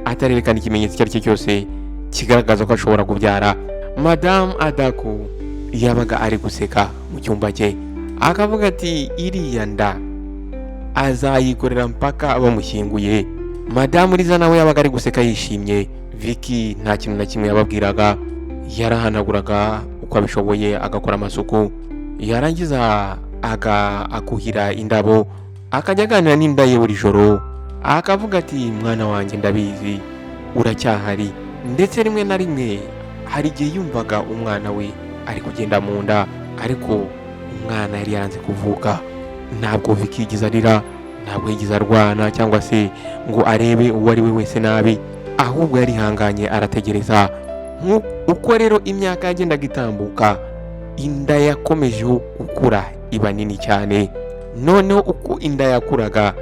atarerekana ikimenyetso icyo ari cyo cyose kigaragaza ko ashobora kubyara. Madamu Adaku yabaga ari guseka mu cyumba cye, akavuga ati: "Iriya nda azayikorera mpaka bamushyinguye." Madamu Liza nawe yabaga ari guseka yishimye. Vicky nta kintu na kimwe yababwiraga. Yarahanaguraga uko abishoboye, agakora amasuku, yarangiza akuhira indabo, akajya aganira n'inda ye buri joro, akavuga ati: "Mwana wanjye, ndabizi uracyahari." Ndetse rimwe na rimwe hari igihe yumvaga umwana we ari kugenda mu nda, ariko umwana yari yaranze kuvuka. Ntabwo Vicky yigeze arira, ntabwo yigeze arwana cyangwa se ngo arebe uwo ari we wese nabi, ahubwo yarihanganye arategereza. Uko rero imyaka yagendaga itambuka, inda yakomejeho gukura iba nini cyane. Noneho uko inda yakuraga,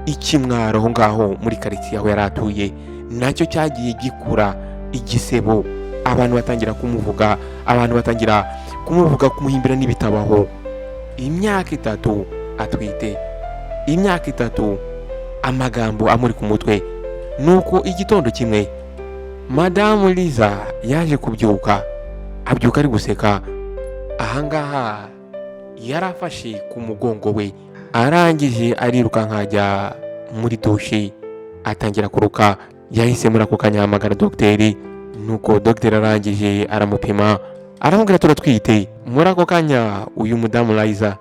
ikimwaro aho ngaho muri karitsiye aho yari atuye nacyo cyagiye gikura, igisebo. Abantu batangira kumuvuga, abantu batangira kumuvuga, kumuhimbira n'ibitabaho. Imyaka 3 atwite, imyaka 3 amagambo amuri ku mutwe. Nuko igitondo kimwe Madamu Liza yaje kubyuka, abyuka ari guseka. Ahangaha yari afashe ku mugongo we, arangije arirukanka ajya muri dushe, atangira kuruka. Yahise muri ako kanya ahamagara dogiteri. Nuko dogiteri arangije aramupima, aramubwira: "Turatwite." Muri ako kanya uyu mudamu Liza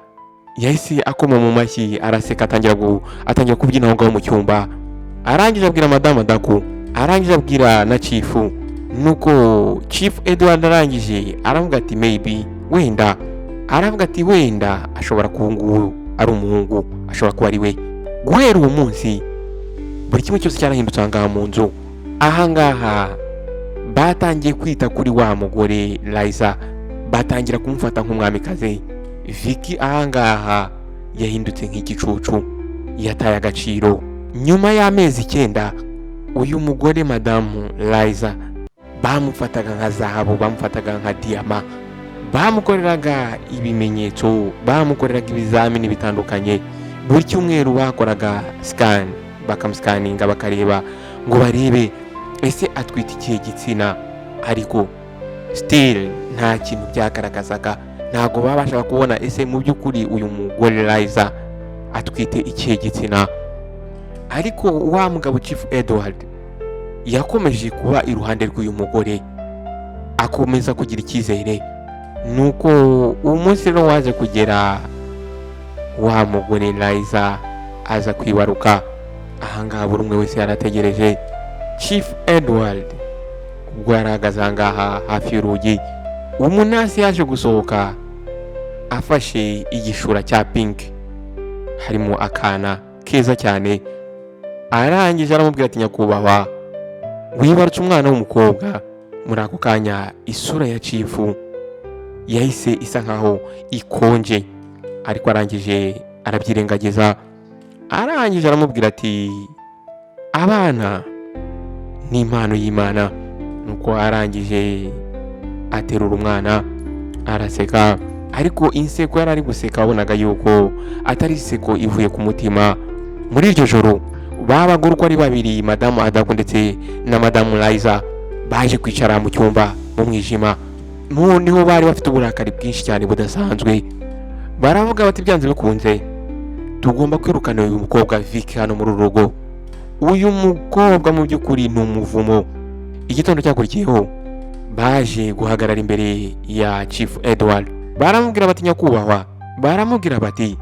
yahise akoma mu mashyi, araseka, atangira kubyina aho ngaho mu cyumba. Arangije abwira Madamu Adaku, arangije abwira na Chief. Nuko Chief Edward arangije aravuga ati: "Maybe, wenda." Aravuga ati: "Wenda ashobora kuba ngubu ari umuhungu, ashobora kuba ari we." Guhera uwo munsi buri kimwe cyose cyarahindutse aha ngaha mu nzu. Aha ngaha batangiye kwita kuri wa mugore Liza, batangira kumufata nk'umwamikazi. Vicky aha ngaha yahindutse nk'igicucu, yataye agaciro. Nyuma y'amezi 9, uyu mugore Madamu Liza bamufataga nka zahabu, bamufataga nka diyama, bamukoreraga ibimenyetso, bamukoreraga ibizamini bitandukanye. Buri cyumweru bakoraga scan, bakamusikaninga, bakareba ngo barebe ese atwite ikihe gitsina. Ariko still nta kintu byagaragazaga, ntabwo babashaga kubona ese mu by'ukuri uyu mugore Liza atwite ikihe gitsina. Ariko wa mugabo Chief Edward yakomeje kuba iruhande rw'uyu mugore, akomeza kugira icyizere. Nuko uwo munsi rero waje kugera, wa mugore Liza aza kwibaruka. Ahangaha buri umwe wese yarategereje. Chief Edward ubwo yari ahagaze ahangaha hafi y'urugi, umunasi yaje gusohoka afashe igishura cya pink harimo akana keza cyane. Arangije aramubwira ati: "Nyakubahwa, wibarutse umwana w'umukobwa." Muri ako kanya isura ya Chief yahise isa nkaho ikonje, ariko arangije arabyirengagiza. Arangije aramubwira ati: "Abana ni impano y'Imana." Nuko arangije aterura umwana, araseka. Ariko inseko yari ari guseka wabonaga yuko atari inseko ivuye ku mutima. Muri iryo joro babagore uko ari babiri, madamu Adako ndetse na madamu Liza, baje kwicara mu cyumba mu mwijima. Noneho bari bafite uburakari bwinshi cyane budasanzwe. Baravuga bati: "Byanze bikunze tugomba kwirukana uyu mukobwa Vicky hano muri uru rugo. Uyu mukobwa mu by'ukuri ni umuvumo." Igitondo cyakurikiyeho baje guhagarara imbere ya Chief Edward, baramubwira bati: "Nyakubahwa," baramubwira bati,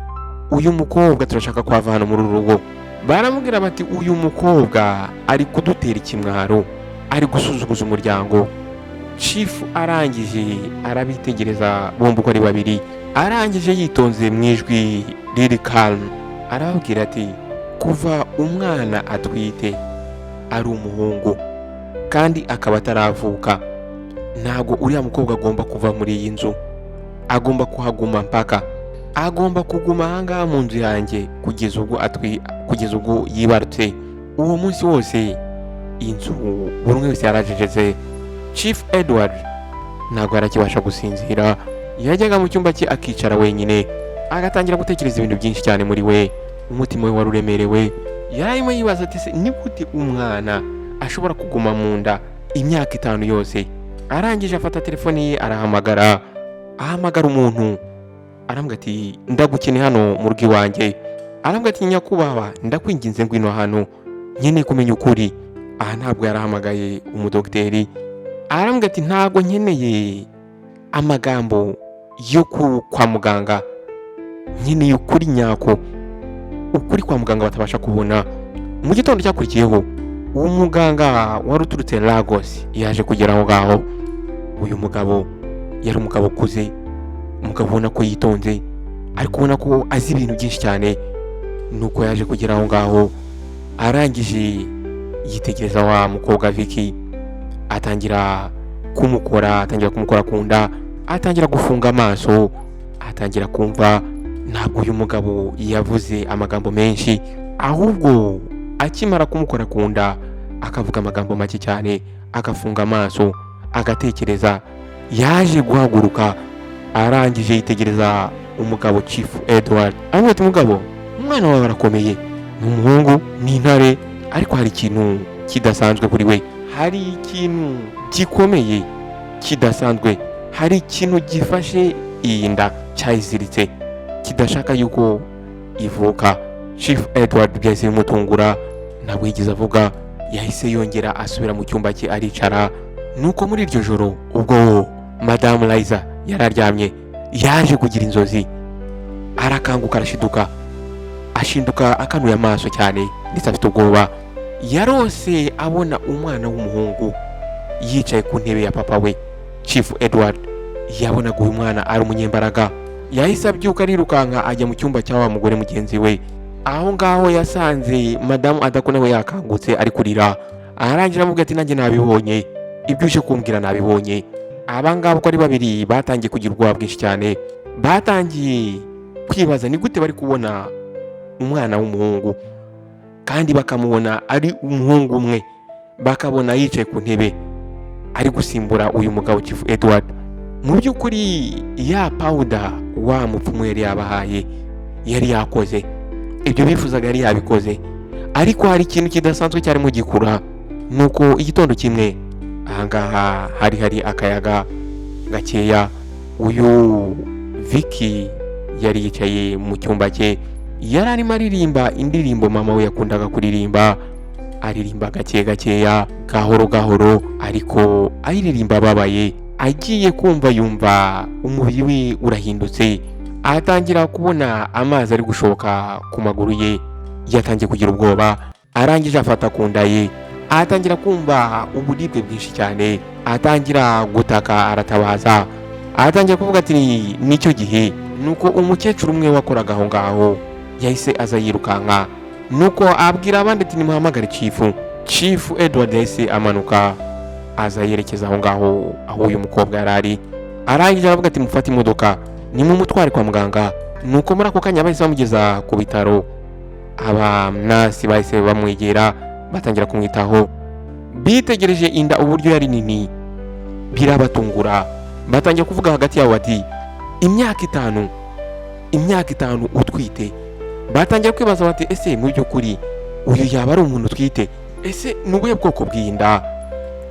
"uyu mukobwa turashaka ko ava hano muri uru rugo." Baramubwira bati: "Uyu mukobwa ari kudutera ikimwaro, ari gusuzuguza umuryango." Chief arangije arabitegereza bombi uko ari babiri, arangije yitonze mu ijwi riri calm arababwira ati: "Kuva umwana atwite ari umuhungu kandi akaba ataravuka, ntabwo uriya mukobwa agomba kuva muri iyi nzu. Agomba kuhaguma mpaka, agomba kuguma ahangaha mu nzu yanjye kugeza ubwo yibarutse." Uwo munsi wose inzu buri umwe wese yaracecetse. Chief Edward ntabwo yarakibasha gusinzira. Yajyaga mu cyumba cye akicara wenyine, agatangira gutekereza ibintu byinshi cyane muri we. Umutima we wari uremerewe. Yari arimo yibaza ati: "Se ni gute umwana ashobora kuguma mu nda imyaka 5 yose?" Arangije afata telefone ye arahamagara, ahamagara umuntu, arambwira ati: "Ndagukeneye hano mu rugo iwanjye." Arambwira ati: "Nyakubahwa, ndakwinginze ngwino hano, nkeneye kumenya ukuri." Aha ntabwo yarahamagaye umudogiteri. Arambwira ati: "Ntabwo nkeneye amagambo yo kwa muganga, nkeneye ukuri nyako, ukuri kwa muganga batabasha kubona." Mu gitondo cyakurikiyeho uwo muganga wari uturutse Lagos yaje kugera aho ngaho. Uyu mugabo yari umugabo ukuze, umugabo ubona ko yitonze ariko ubona ko azi ibintu byinshi cyane. Nuko yaje kugera aho ngaho, arangije yitegereza wa mukobwa Vicky, atangira kumukora, atangira kumukora ku nda, atangira gufunga amaso, atangira kumva. Ntabwo uyu mugabo yavuze amagambo menshi, ahubwo akimara kumukora ku nda akavuga amagambo make cyane, agafunga amaso agatekereza. Yaje guhaguruka, arangije yitegereza umugabo Chief Edward, aramubwira ati: "Mugabo, umwana wawe arakomeye, ni umuhungu, ni intare, ariko hari ikintu kidasanzwe kuri we, hari ikintu gikomeye kidasanzwe, hari ikintu gifashe iyi nda cyayiziritse kidashaka yuko ivuka." Chief Edward byahise bimutungura, ntabwo yigeze avuga, yahise yongera asubira mu cyumba cye aricara. Nuko muri iryo joro ubwo madamu Liza yari aryamye, yaje kugira inzozi, arakanguka, arashiduka, ashinduka akanuye amaso cyane ndetse afite ubwoba. Yarose abona umwana w'umuhungu yicaye ku ntebe ya papa we Chief Edward. Yabonaga uyu mwana ari umunyembaraga. Yahise abyuka arirukanka ajya mu cyumba cya wa mugore mugenzi we. Aho ngaho yasanze madamu Adako nawe yakangutse ari kurira. Arangira amubwira ati: "Nanjye nabibonye, ibyo uje kumbwira nabibonye." Aba ngaba uko ari babiri batangiye kugira ubwoba bwinshi cyane. Batangiye kwibaza ni gute bari kubona umwana w'umuhungu kandi bakamubona ari umuhungu umwe, bakabona yicaye ku ntebe ari gusimbura uyu mugabo Chief Edward. Mu by'ukuri ya powder wa mupfumu yari yabahaye yari yakoze ibyo bifuzaga, yari yabikoze, ariko hari ikintu kidasanzwe cyarimo gikura. Nuko igitondo kimwe ahangaha hari hari akayaga gakeya. Uyu Vicky yari yicaye mu cyumba cye, yari arimo aririmba indirimbo mama we yakundaga kuririmba, aririmba gake gakeya, gahoro gahoro, ariko ayiririmba ababaye. Agiye kumva yumva umubiri we urahindutse, atangira kubona amazi ari gushoka ku maguru ye. Yatangiye kugira ubwoba, arangije afata ku nda ye, atangira kumva uburibwe bwinshi cyane, atangira gutaka, aratabaza, atangira kuvuga ati: "Nicyo gihe." Nuko umukecuru umwe wakoraga aho ngaho yahise aza yirukanka, nuko abwira abandi ati: "Nimuhamagare Chief." Chief Edward yahise amanuka aza yerekeza aho ngaho aho uyu mukobwa yari ari, arangije aravuga ati: "Mufate imodoka nimumutware kwa muganga." Nuko muri ako kanya bahise bamugeza ku bitaro. Abanasi bahise bamwegera batangira kumwitaho. Bitegereje inda uburyo yari nini birabatungura, batangiye kuvuga hagati yabo bati: Imyaka 5, imyaka 5 utwite. Batangira kwibaza bati: "Ese mu by'ukuri uyu yaba ari umuntu utwite? Ese ni ubuhe bwoko bw'inda?"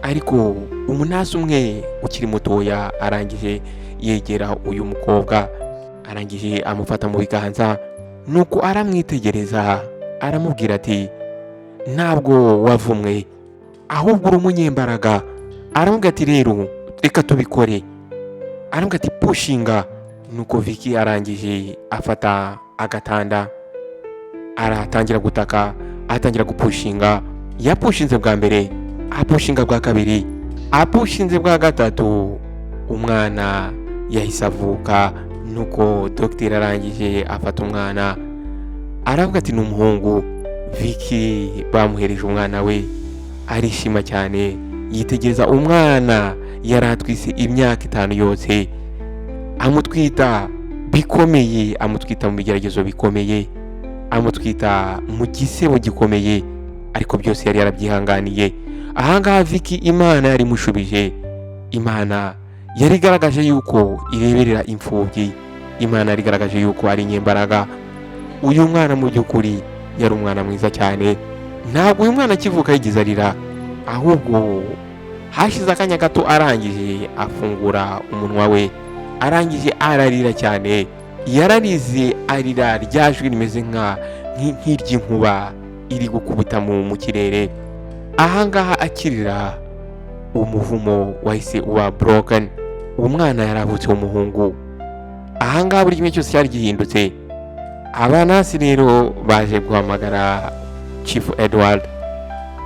Ariko umunasi umwe ukiri mutoya arangije yegera uyu mukobwa, arangije amufata mu biganza, nuko aramwitegereza, aramubwira ati: "Ntabwo wavumwe, ahubwo uri umunyembaraga." Aramubwira ati: "Rero reka tubikore." Aramubwira ati: "Pushinga." Nuko Vicky arangije afata agatanda, aratangira gutaka, atangira gupushinga. Yapushinze bwa mbere, apushinga bwa kabiri, apushinze bwa gatatu, umwana yahise avuka. Nuko dogiteri arangije afata umwana, aravuga ati: "Ni umuhungu." Vicky bamuhereje umwana we, arishima cyane, yitegereza umwana yari atwise imyaka 5 yose, amutwita bikomeye, amutwita mu bigeragezo bikomeye, amutwita mu gisebo gikomeye, ariko byose yari yarabyihanganiye. Ahangaha Vicky Imana yari imushubije, Imana yari igaragaje yuko ireberera imfubyi, Imana yari igaragaje yuko ari inyembaraga. Uyu mwana mu by'ukuri yari umwana mwiza cyane. Ntabwo uyu mwana akivuka yigeze arira, ahubwo hashize akanya gato arangije afungura umunwa we, arangije ararira cyane. Yararize, arira rya jwi rimeze nk'iry'inkuba iri gukubita mu kirere. Ahangaha akirira, umuvumo wahise uba broken. Umwana yaravutse w'umuhungu. Ahangaha buri kimwe cyose cyari gihindutse. Abanasi rero baje guhamagara Chief Edward.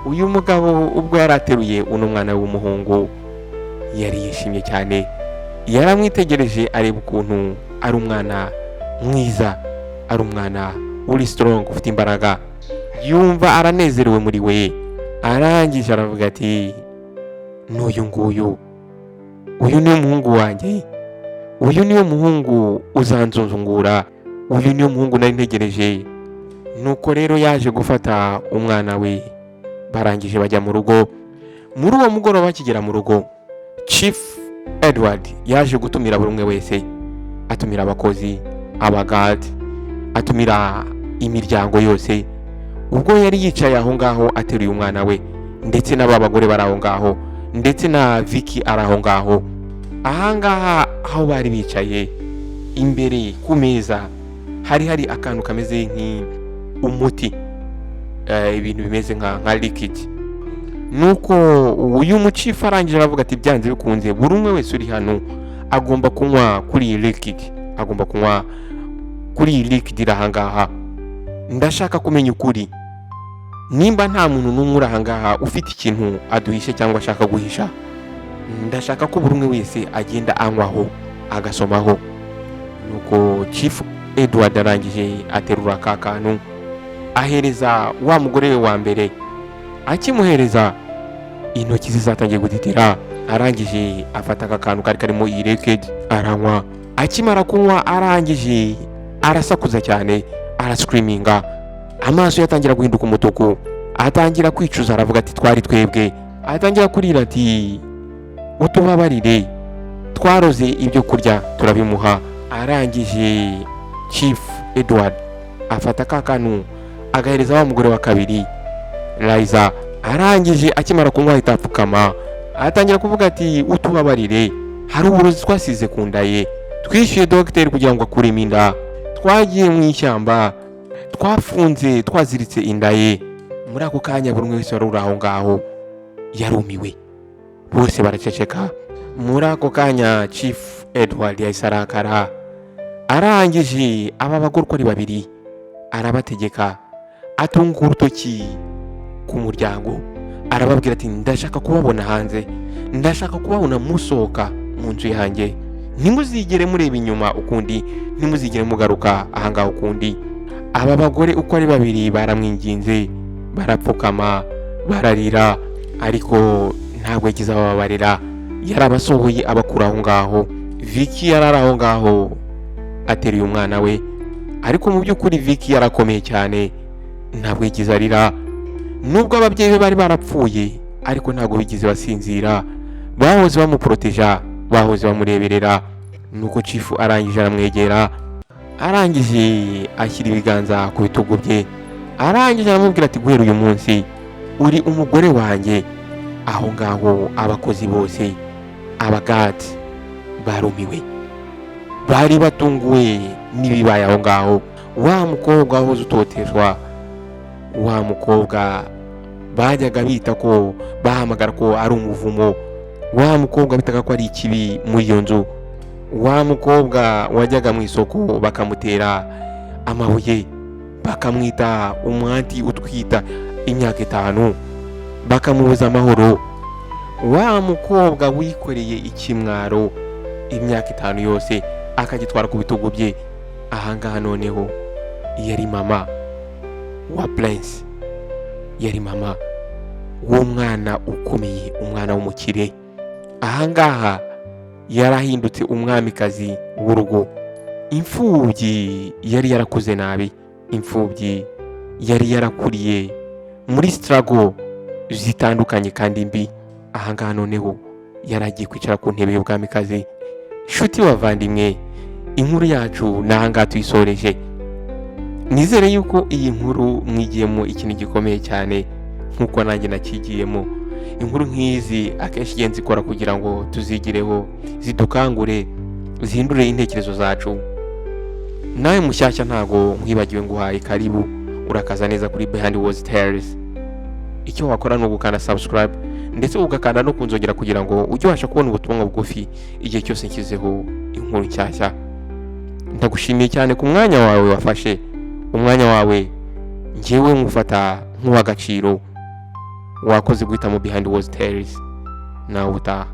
Uyu mugabo ubwo yari ateruye uno mwana w'umuhungu yari yishimye cyane. Yaramwitegereje, areba ukuntu ari umwana mwiza, ari umwana uri strong, ufite imbaraga, yumva aranezerewe muri we. Arangije aravuga ati: "N'uyu nguyu, uyu niwe muhungu wanjye, uyu niwe muhungu uzanzungura, uyu niwe muhungu nari ntegereje." Nuko rero yaje gufata umwana we, barangije bajya mu rugo. Muri uwo mugoroba bakigera mu rugo, Chief Edward yaje gutumira buri umwe wese, atumira abakozi, abagadi, atumira imiryango yose. Ubwo yari yicaye aho ngaho ateruye umwana we, ndetse n'aba bagore bari aho ngaho, ndetse na Vicky ari aho ngaho. Ahangaha aho bari bicaye imbere ku meza hari hari akantu kameze nk'umuti, ibintu bimeze nka liquid. Nuko uyu muchief arangije aravuga ati: "Byanze bikunze buri umwe wese uri hano agomba kunywa kuri iyi liquid, agomba kunywa kuri iyi liquid iri ahangaha. Ndashaka kumenya ukuri, nimba nta muntu n'umwe uri ahangaha ufite ikintu aduhishe cyangwa ashaka guhisha. Ndashaka ko buri umwe wese agenda anywaho, agasomaho." Nuko Chief Edward arangije aterura ka kantu, ahereza wa mugore we wa mbere. Akimuhereza, intoki ze zatangiye gutitira. Arangije afata aka kantu kari karimo iyi liquid, aranywa. Akimara kunywa, arangije arasakuza cyane, arascreaminga, amaso ye atangira guhinduka umutuku, atangira kwicuza, aravuga ati: "Twari twebwe." Atangira kurira ati: "Utubabarire, twaroze ibyo kurya turabimuha." Arangije Chief Edward afata ka kantu, agahereza wa mugore wa kabiri, Liza. Arangije akimara kunywa ahita apfukama, atangira kuvuga ati: "Utubabarire, hari uburozi twasize ku nda ye. Twishyuye dogiteri kugira ngo akuremo inda, twagiye mu ishyamba, twafunze, twaziritse inda ye." Muri ako kanya buri umwe wese wari uri aho ngaho yarumiwe, bose baraceceka. Muri ako kanya Chief Edward yahise arakara. Arangije aba bagore uko ari babiri arabategeka, atunga urutoki ku muryango, arababwira ati: "Ndashaka kubabona hanze, ndashaka kubabona musohoka mu nzu yanjye. Ntimuzigere mureba inyuma ukundi, ntimuzigere mugaruka ahangaha ukundi." Aba bagore uko ari babiri baramwinginze, barapfukama, bararira, ariko ntabwo yagize abababarira. Yarabasohoye, abakura aho ngaho. Vicky yari ari aho ngaho ateruye umwana we, ariko mu by'ukuri Vicky yarakomeye cyane, ntabwo yigeze arira. Nubwo ababyeyi be bari barapfuye, ariko ntabwo bigeze basinzira, bahoze bamuporoteja, bahoze bamureberera. Nuko chief arangije aramwegera, arangije ashyira ibiganza ku bitugu bye, arangije aramubwira ati: "Guhera uyu munsi uri umugore wanjye." Aho ngaho abakozi bose, abagadi, barumiwe, bari batunguwe n'ibibaye aho ngaho. Wa mukobwa wahoze utotezwa, wa mukobwa bajyaga bita ko bahamagara ko ari umuvumo, wa mukobwa bitaga ko ari ikibi muri iyo nzu, wa mukobwa wajyaga mu isoko bakamutera amabuye, bakamwita umwanti utwita imyaka 5, bakamubuza amahoro, wa mukobwa wikoreye ikimwaro imyaka 5 yose akagitwara ku bitugu bye, ahangaha noneho yari mama wa Prince, yari mama w'umwana ukomeye, umwana w'umukire. Ahangaha yarahindutse umwamikazi w'urugo. Imfubyi yari yarakuze nabi, imfubyi yari yarakuriye muri struggle zitandukanye kandi mbi, ahangaha noneho yari agiye kwicara ku ntebe y'ubwamikazi. Inshuti bavandimwe, inkuru yacu ni ahangaha tuyisoreje. Nizere yuko iyi nkuru mwigiyemo ikintu gikomeye cyane nk'uko nanjye nakigiyemo. Inkuru nk'izi akenshi igenda ikora kugira ngo tuzigireho, zidukangure, zihindure intekerezo zacu. Nawe mushyashya, ntago nkwibagiwe, nguhaye karibu, urakaza neza kuri Behind Words Tales. Icyo wakora ni ugukanda subscribe ndetse ugakanda no kunzogera kugira ngo ujye ubasha kubona ubutumwa bugufi igihe cyose nshyizeho inkuru nshyashya. Ndagushimiye cyane ku mwanya wawe wafashe. Umwanya wawe njyewe nywufata nk'uw'agaciro. Wakoze guhitamo Behind Words Tales. Nawe utaha.